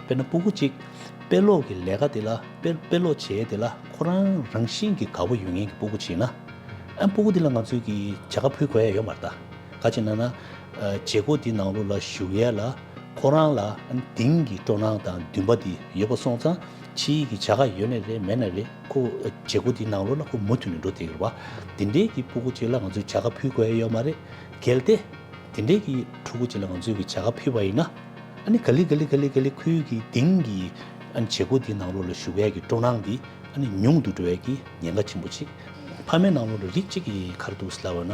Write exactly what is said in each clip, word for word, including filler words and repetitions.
དཔེར་ན་སྤུ་གུ་གཅིག་དཔེ་ཀློག་གི་ལས་ཀ་དེ་ལ་དཔེ་དཔེ་ཀློག་བྱེད་དེ་ལ་ཁོ་རང་རང་བཞིན་གྱིས་དགའ་པོ་ཡོད་མཁན་གྱི་སྤུ་གུ་ཅིག་ཡིན་ན། ཨ་སྤུ་གུ་དེ་ལ་ང་ཚོས་ཀྱི་བྱ་དགའ་ཕུལ་དགོས་ཡ་ཡོད་མ་རེད་ད། ག་ཅི་ན་ན། ཨ་བྱེད་སྒོ་དེ་ནང་ལོགས་ལ་ཞུགས་ཡ་ལ་ཁོ་རང་ལ་ཨ་དེང་གི་སྤྲོ་སྣང་དང་འདུན་པ་དེ་ཡོད་པ་སོང་ཙང་ཕྱིའི་གི་བྱ་དགའ་ཡོད་ནའི་རེད་མེད་ནའི་རེད། ཁོ་བྱེད་སྒོ་དེ་ནང་ལོགས་ལ་ཁོ་མུ་མཐུད་ནས་འགྲོ་བསྡད་ཀྱི་རེད་བ། དེ་འདྲའི་གི་སྤུ་གུ་ཅིག་ལ་ང་ཚོས་བྱ་དགའ་ཕུལ་དགོས་ཡ་ཡོད་མ་རེད། གལ་ཏེ། དེ་འདྲའི་གི་ཕྲུ་གུ་ཅིག་ལ་ང་ཚོས་གི་བྱ་དགའ་ཕུལ་བ་ཡིན་ན། ཨ་ནི་ག་ལེ་ག་ལེ་ག་ལེ་ག་ལེ་ཁོའི་གི་དེང་གི་ཨ་ནི་བྱེད་སྒོ་དེའི་ནང་ལོགས་ལ་ཞུགས་ཡ་གི་སྤྲོ་སྣང་དེ་ཨ་ནི་ཉུང་དུ་འགྲོ་ཡ་གི་ཉེན་ཁ་ཆེན་པོ་ཅིག་ཕ་མའི་ནང་ལོགས་ལ་རིགས་གཅིག་གི་ག་རེ་འདུག་ཟེར་ལབ་པ་ན།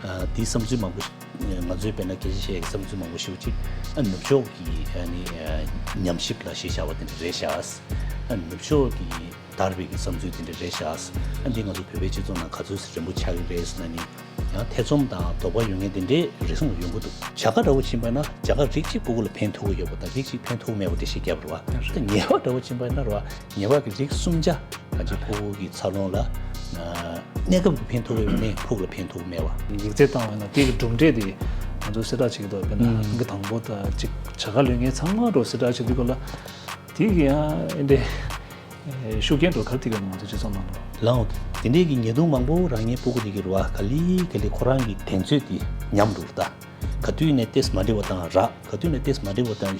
ཨ་དེའི་བསམ་ཚུལ་མང་པོ་ཞིག་ང་ཚོའི་དཔེར་ན་སྐད་ཆ་བཤད་ཡ་གི་བསམ་ཚུལ་མང་པོ་ཞིག་ཅིག་ཨ་ནུབ་ཕྱོགས་ཀྱི་ཨ་ནི་ཨ་ཉམས་ཞིབ་ལ་གཞི་བཞག་པ་དེ་འདྲ་རེད་ཤག་ཨ་ནུབ་ཕྱོགས་ཀྱི་དར་བའི་གི་བསམ་ཚུལ་དེ་འདྲ་རེད་ཤག་ཨ་འདི་ང་ཚོ་བོད་པའི་སྤྱི་ཚོགས་ནང་ག་ཚོད་རིན་པོ་ཆགས་ཀྱི་རེད་ཟེར་ན་ནི། ཡང་ཐེ་ཚོམ་དང་དོགས་པ་ཡོད་མཁན་དེ་འདྲའི་རེ་ཟུང་ཡོང་གི་འདུག་བྱ་དགའ་འདྲ་བོ་ཕྱིན་པ་ན་བྱ་དགའ་རིགས་གཅིག་སྤུ་གུ་ལ་ཕན་ཐོགས་ཀྱི་ཡོད་པ་དང་རིགས་གཅིག་ཕན་ཐོགས་མེད་པ་དེ་ཞིག་བརྒྱབ་རེད་བ། དེ་ཉེས་པ་འདྲ་བོ་ཕྱིན་པ་ན་རེད་བ། ཉེས་པ་གི་རིགས་གསུམ་ཆ་ག་ཅིག་ཕྲུ་གུ་གི་འཚར་ལོངས་ལ་གནས་སྐབས་ཀྱི་ཕན་ཐོགས་ཀྱི་ཡོད་ནའི་ཕྲུ་གུ་ལ་ཕན་ཐོགས་མེད་བ། ཡིག་ཚད་བཏང་བ་ན་དེ་གི་གྲུབ་འབྲས་དེ་ང་ཚོ་གསལ་བསྒྲགས་བྱེད་ཀྱི་འདུག་དཔེར་ན་ཨང་ཀི་དང་པོ་དང་གཅིག་བྱ་དགའ་ལོན་མཁན་ཚང་མ་འགྲོ་གསལ་བསྒྲགས་བྱེད་དུས་སྐབས་ལ་དེ་གི་ཡང་ཨེ་འདྲའི། ཤུགས་རྐྱེན་འགྲོ་ག་རེ་ཐེབས་ཀྱི་ཡོད་ན་ང་ཚོ་སྤྱི་ཚོགས་ནང་ལ། ལའང་དེ་འདྲའི་གི་ཉེས་རྡུང་མང་པོ་རག་མཁན་སྤུ་གུ་དེ་གི་རེད་བ། ག་ལེ་ག་ལེ་ཁོ་རང་གི་གདེང་ཚོད་དེ་ཉམས་འགྲོ་རེད་ད། ག་དུས་ནས་ཏེས་མ་འགྲིག་པ་དང་རག་ག་དུས་ནས་ཏེས་མ་འགྲིག་པ་དང་།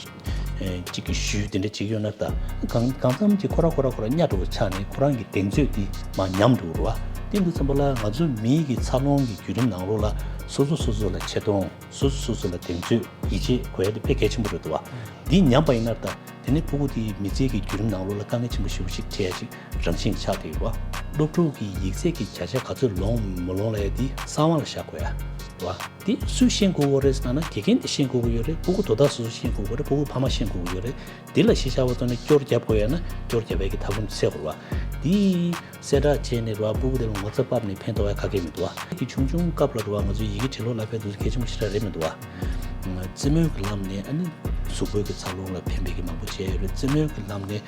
ཨེ་གཅིག་གི་ཞུས་དེ་འདྲ་བྱེད་ཀྱི་ཡོད་ན་ད། གང་གང་འཚམ་གྱི་ཁོ་ར་ཁོ་ར་ཁོ་ར་གཉའ་འགྲོ་བ་ཆགས་ནས་ཁོ་རང་གི་གདེང་ཚོད་དེ་མར་ཉམས་འགྲོ་རེད་བ། དེ་འདུག་ཙམ་པ་ལ་ང་ཚོ་མིའི་གི་འཚར་ལོངས་ཀྱི་བརྒྱུད་རིམ་ནང་ལོགས་ལ་སོ་སོ་སོ་སོ་ལ་ཆེ་མཐོང་། སོ་སོ་སོ་སོ་ལ་གདེང་ཚོད་ཡིད་ཆེས་དགོས་ཡ་དེ་དཔེ་གལ་ཆེན་པོ་རེད་འདུག་བ། འདི་ཉམས་པ་ཡིན་ན་ད་དེ་ནས་ཕྲུ་གུ་དེའི་མི་ཚེ་གི་བརྒྱུད་རིམ་ནང་ལོགས་ལ་དཀའ་ངལ་ཆེན་པོ་ཞེ་པོ་ཞིག་འཕྲད་ཡ་ཅིག་རང་བཞིན་ཆགས་བསྡད་ཡོད་བ། སློབ་ཕྲུག་གི་ཡིག་ཚད་ཀྱི་བརྒྱ་ཆ་ག་ཚོད་ལོངས་མི་ལོངས་ལབ་ཡ་དེ་གསང་བ་ལ་བཞག་དགོས་ཡ་རེད་བ། དེ་སུས་ཤེས་དགོས་ཀྱི་རེད་ཟེར་ན་ན་དགེ་རྒན་དེ་ཤེས་དགོས་ཀྱི་ཡོད་རེད། ཕྲུ་གུ་དོ་བདག་སོ་སོ་ཤེས་དགོས་ཀྱི་རེད། ཕྲུ་གུ་ཕ་མ་ཤེས་དགོས་ཀྱི་ཡོད་རེད། དེ་ལ་གཞི་བཞག་པ་ཐོག་ནས་སྐྱོར་རྒྱབ་དགོས་ཡ་ན་སྐྱོར་རྒྱབ་ཡ་གི་ཐབས་ལམ་འཚོལ་དགོས་རེད་བ། དེ། གསལ་བསྒྲགས་བྱས་ནས་རེད་བ། ཕྲུ་གུ་དེ་ལ་ངོ་ཚ་ཕབ་ནས་ཕན་ཐོགས་ཡ་ག་གེ་མི་འདུག་བ། ཁྱི་ཆུང་ཆུང་སྐབས་ལ་རེད་བ། ང་ཚོས་ཡི་གེ་འབྲི་ཀློག་ལ་ཕན་ཐོགས་གལ་ཆེན་པོ་ཞེ་དྲག་རེད་མི་འདུག་བ། རྩེད་མོའི་གི་ལམ་ནས་ཨ་ནི་གཟུགས་པོའི་གི་འཚར་ལོངས་ལ་ཕན་པའི་གི་མང་པོ་བྱས་ཡོད་རེད། རྩེད་མོའི་གི་ལམ་ནས་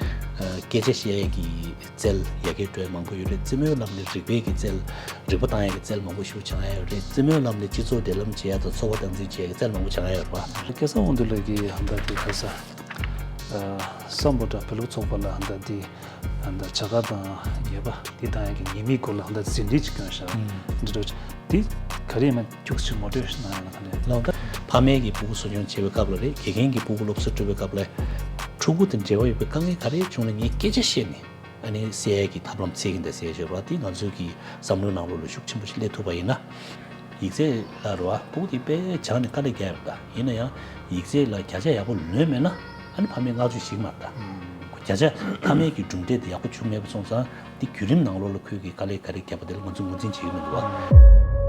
སྐད་ཆ་བཤད་ཡ་གི་རྩལ་ཡར་རྒྱས་འགྲོ་ཡ་མང་པོ་ཡོད་རེད། རྩེད་མོའི་ལམ་ནས་རིག་པའི་གི་རྩལ་རིག་པ་བཏང་ཡ་གི་རྩལ་མང་པོ་ཞིག་སྦྱང་ཡ་ཡོད་རེད། རྩེད་མོའི་ལམ་ནས་སྤྱི་ཚོགས་འབྲེལ་ལམ་བྱེད་ཡ་དང་ཚོགས་པ་སྟངས་འཛིན་བྱེད་ཡ་གི་རྩལ་མང་པོ་སྦྱང་ཡ་ཡོད་རེད་བ། སྐལ་བཟང་དབང་འདུས་ལགས་ཀྱིས་ཧམ་ད་དེ་ག་ས། ཨ་སམ་བྷོ་ཊ་བོད་ལུགས་ཚོགས་པ་ལ་ཧམ་ད་དེ་ཧམ་ད་བྱ་དགའ་དང་ཉེས་པ་དེ་བཏང་ཡ་གི་ཉེས་དམིགས་སྐོར་ལ་ཧམ་ད་ཟིན་བྲིས་ཅིག་བསྐྱོན་ཤག་ཨུམ། འདི་འདྲ་དེ་ག་རེ་ཡིན་ན་ཁྱུག་ཅིག་ངོ་སྤྲོད་གནང་ཡ་ན་ག་ནས། ལགས་ད། ཕ་མས་ཀྱི་སྤུ་གུ་གསོ་སྐྱོང་བྱེད་པའི་སྐབས་ལ་རེད། དགེ་རྒན་གྱིས་སྤུ་གུ་སློབ་གསོ་སྤྲོད་པའི་སྐབས་ལ། ཕྲུ་གུ་དང་འབྲེལ་བ་ཡོད་པའི་དཀའ་ངལ་ག་རེ་བྱུང་ན་ངས་སྐད་ཆ་བཤད་ནས་ཨ་ནི་སེལ་ཡ་གི་ཐབས་ལམ་འཚོལ་གྱིན་གདའ་ཟེར་ཞོར་བ་དེ་ང་ཚོའི་གི་བསམ་བློའི་ནང་ལོགས་ལ་ཤུགས་ཆེན་པོ་ཞིག་སླེབས་ཐུབ་པ་ཡིན་ན། ཡིག་ཚད་ལ་རེད་བ། ཕྲུ་གུ་དེ་དཔེ་སྦྱངས་ནས་དཀའ་ལས་རྒྱག་ཡོད་ད། ཡིན་ན་ཡང་ཡིག་ཚད་ལ་བརྒྱ་ཆ་ཡག་པོ་ལོན་མེད་ན་ཨ་ནི་ཕ་མས་བསྔགས་བརྗོད་ཞིག་མ་རེད་ད། ཨུམ། བརྒྱ་ཆ་ཕ་མས་ཀྱི་གྲུབ་འབྲས་དེ་ཡག་པོ་བྱུང་མེད་པ་སོང་ཙང་དེ་བརྒྱུད་རིམ་ནང་ལོགས་ལ་ཁོས་ཀྱི་དཀའ་ལས་ག་རེ་བརྒྱབ་པ་དེ་ལ་ང་ཚོས་ངོས་འཛིན་བྱེད་ཀྱི་མི་འདུག་བ།